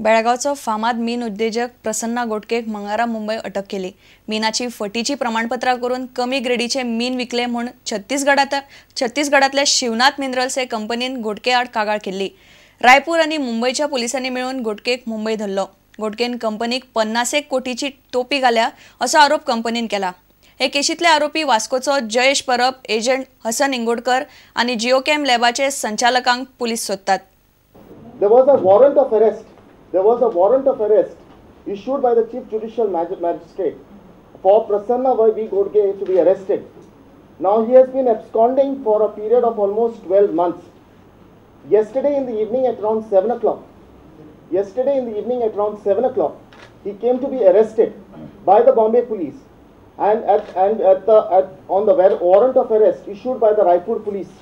बेळगांवचो फामाद मीन उद्देजक प्रसन्ना गोडकेक मंगळारा मुंबय अटक केली। मीनाची फटीची प्रमाणपत्रां करून कमी ग्रेडीचे मीन विकले म्हूण छत्तीसगडांतल्या शिवनाथ मिनरल्स हे कंपनीन गोडके आड कागाळ केल्ली। रायपूर आनी मुंबयच्या पुलिसांनी मेळून गोडकेक मुंबय धरलो। गोडकेन कंपनीक 50 कोटीची टोपी घाल्या असो आरोप कंपनीन केला। हे केशींतले आरोपी वास्कोचो जयेश परब, एजंट हसन इंगोडकर आनी जिओकॅम लॅबाचे संचालकांक पुलीस सोदतात। There was a warrant of arrest. There was a warrant of arrest issued by the Chief Judicial Magistrate for Prasanna V. Godke to be arrested. Now he has been absconding for a period of almost 12 months. Yesterday in the evening at around 7 o'clock, he came to be arrested by the Bombay police and on the warrant of arrest issued by the Raipur police.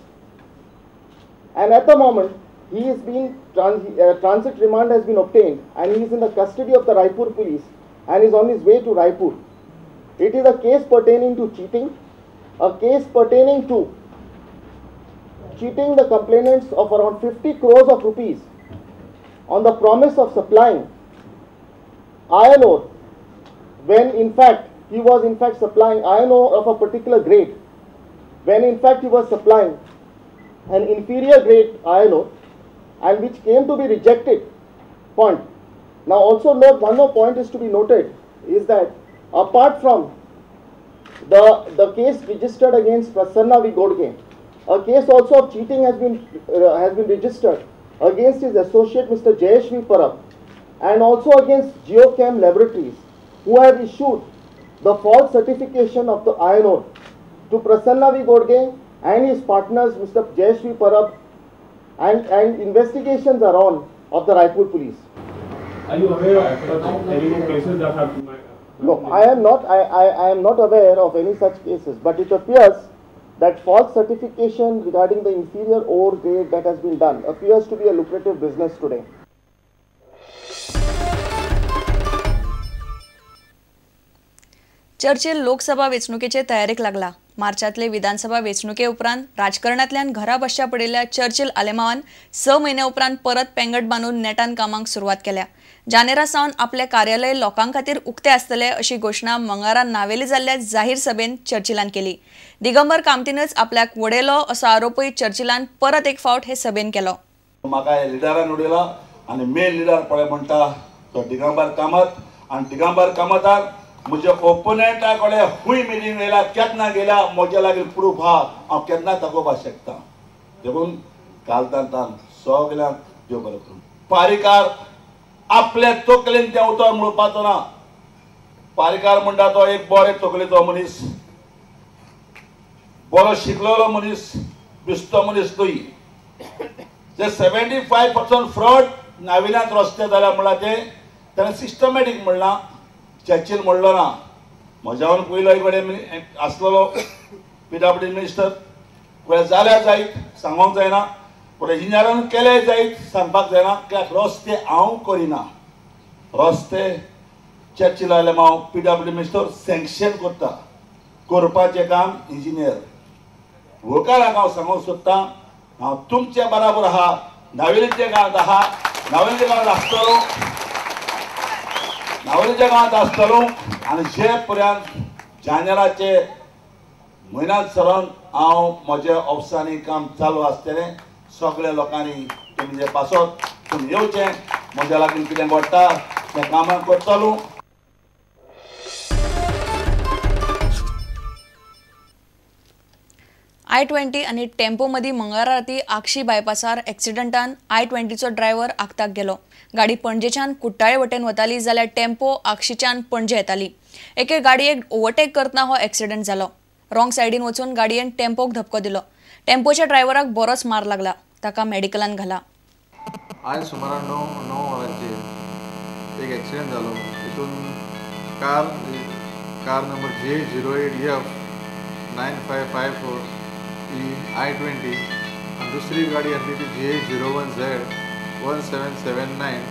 And at the moment, he is being transit remand has been obtained and he is in the custody of the Raipur police and is on his way to Raipur. It is a case pertaining to cheating, a case pertaining to cheating the complainants of around 50 crores of rupees on the promise of supplying iron ore, when in fact he was in fact supplying iron ore of a particular grade, when in fact he was supplying an inferior grade iron ore, and which came to be rejected. Point. Now also note, one more point is to be noted is that apart from the case registered against Prasanna V. Godke, a case also of cheating has been registered against his associate Mr. Jayesh V. Parab and also against Geochem Laboratories, who have issued the false certification of the iron ore to Prasanna V. Godke and his partners Mr. Jayesh V. Parab, and investigations are on of the Raipur police. Are you aware of any more cases that have? No, I am not. I am not aware of any such cases. But it appears that false certification regarding the inferior ore grade that has been done appears to be a lucrative business today. Churchill Lok Sabha वेंचणुकेचे तयारेक लागला। मार्चातले विधानसभा वेंचणुके उपरांत राजकारणांतल्यान घरा बसच्या पडिल्ल्या Churchill आलेमावान 6 म्हयन्या उपरांत परत पेंगट बांदून नेटान कामाक सुरवात केल्या। जानेरा सावन आपले कार्यालय लोकां खातीर उक्ते आसतले अशी घोशणा मंगळारा नावेली जाल्ल्या जाहीर सभेन चर्चिलान केली। दिगंबर कामतीनच आपल्याक वडयलो असो आरोपूय चर्चिलान परत एक फावट हे सभेन केलो। म्हाका लिडरान उडयला आनी मेन लिडर पळय म्हणटा तो दिगंबर कामत, आनी दिगंबर कामताक म्हज्या ओपोनेंटा कडेन खूंय मिटींग येयला केन्ना गेल्या म्हज्या लागीं प्रूफ आहा, हांव केन्ना दाखोवपाक शकता। देखून कालतान सगल्यांक देव बरें करूं। पारीकार आपले तकलेन तें उतर म्हणपाचो ना। पारीकार म्हणटा तो एक बरे तकलेचो मनीस, बरो शिकलेलो मनीस, बिस्तो मनीस न्हय। जे 75% फ्रॉड नाविन्यांत रस्ते जाल्या म्हणलां तें ताणें सिस्टमॅटीक म्हणलां, चर्चिल म्हणलो ना। म्हज्यावन पयलो एक कडेन आसलेलो पीडब्ल्यूडी मिनिस्टर, पळय जाल्यार जायत सांगोंक जायना, पूण इंजिनियरान केले जायत सांगपाक जायना। कित्याक रस्ते हांव करिना, रस्ते Churchill Alemao PWD minister sanction करता, करपाचें काम इंजिनियर। गोंयकारांक हांव सांगूंक सोदतां, हांव तुमचे बराबर आहा, नावेलीच्या गांवांत आहा, नावेलीच्या गांवांत आसतलो, नावेलीच्या गांवांत आसतलो आनी जे पर्यंत जानेराचे म्हयन्यांत सरून हांव म्हज्या ऑफिसांनी काम चालू आसतलें। सगळ्या लोकांनी तुमचे पासत तुमी येवचें, म्हज्या लागीं कितें घडटा तें कामां करतलो। I-20 आनी टेम्पो मदीं मंगळारा राती आगशी बायपासार एक्सिडंटान I-20चो ड्रायव्हर आगताक गेलो। गाडी पणजेच्यान कुट्टाळे वटेन वताली जाल्यार टेम्पो आगशीच्यान पणजे येताली। एके गाडयेक ओव्हरटेक करतना हो एक्सिडंट जालो। रॉंग सायडीन वचून गाडयेन टेम्पोक धपको दिलो। टेम्पोच्या ड्रायव्हराक बरोच मार लागला, ताका मेडिकलान घाला। आयज सुमारा 9 वरांचेर एक एक्सिडंट जालो। तितून car number J08F 9554 ही I-20 आनी दुसरी गाडी आसली ती J01Z 1779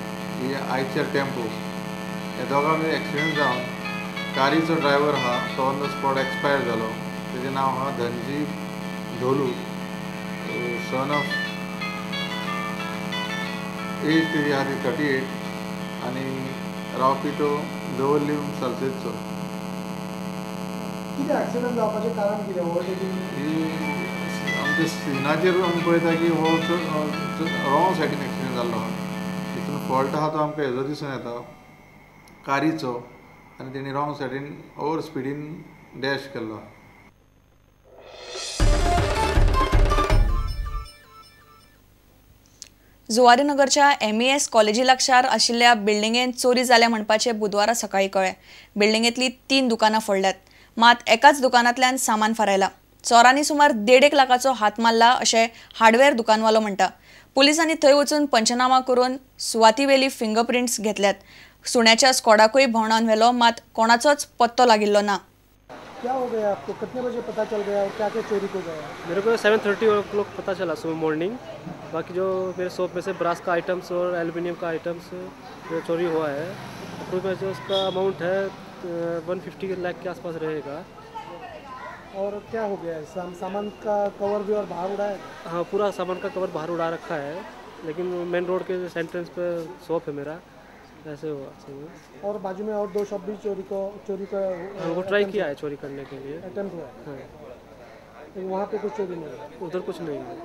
ही आयचर टेम्पो। ह्या दोगां मदीं एक्सिडंट जावन कारीचो ड्रायव्हर आहा तो ऑन the spot expire जालो। तेजें नांव आहा धनजी धोलू, सन ऑफ एज तेजी आहा ती 38। आनी रावपी तो दवर्ली सालसेतचो. कितें एक्सिडंट जावपाचें कारण कितें? ओवरटेकींग ही आमच्या सिनाचेर आमी पळयता की हो रॉंग सायडीन एक्सिडंट जाल्लो आहा. हितून फॉल्ट आहा तो आमकां हेजो दिसून येता कारीचो आनी तेणी रॉंग सायडीन ओवर स्पिडीन डॅश केल्लो आहा. जुवारीनगरच्या MES कॉलेजी लागसार आशिल्ल्या बिल्डिंगेंत चोरी जाल्या म्हणपाचें बुधवारा सकाळीं कळ्ळें. बिल्डिंगेंतलीं 3 दुकानां फोडल्यात, मात एकाच दुकानांतल्यान सामान फारायलां. चोरांनी सुमार 1.5 लाखाचो हात मारला अशें हार्डवेअर दुकानवालो म्हणटा. पुलिसांनी थंय वचून पंचनामा करून सुवातीवेली फिंगरप्रिंट्स घेतल्यात. सुण्याच्या स्क्वॉडाकूय भोंवडावन व्हेलो, मात कोणाचोच पत्तो लागिल्लो ना. क्या हो गया आपको? कितने बजे पता चल गया और क्या क्या चोरी हो गया? मेरे को 7:30 o'clock पता चला सुबह मॉर्निंग. बाकी जो मेरे शॉप में से ब्रास का आइटम्स और एल्यूमिनियम का आइटम्स जो चोरी हुआ है, अप्रोक्सीमेट जो उसका अमाउंट है 150 लाख के आसपास रहेगा. और क्या हो गया है? सामान का कवर भी और बाहर उड़ाया? हाँ, पूरा सामान का कवर बाहर उड़ा रखा है, लेकिन मेन रोड के एंट्रेंस पे शॉप है मेरा, ऐसे हुआ. और बाजू में और 2 शॉप भी चोरी का हाँ, वो ट्राई किया है चोरी करने के लिए, अटेम्प्ट हुआ है. हाँ, लेकिन वहाँ पे कुछ चोरी नहीं है, उधर कुछ नहीं है.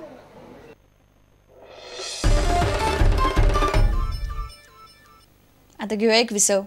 आता घेऊया एक विसव.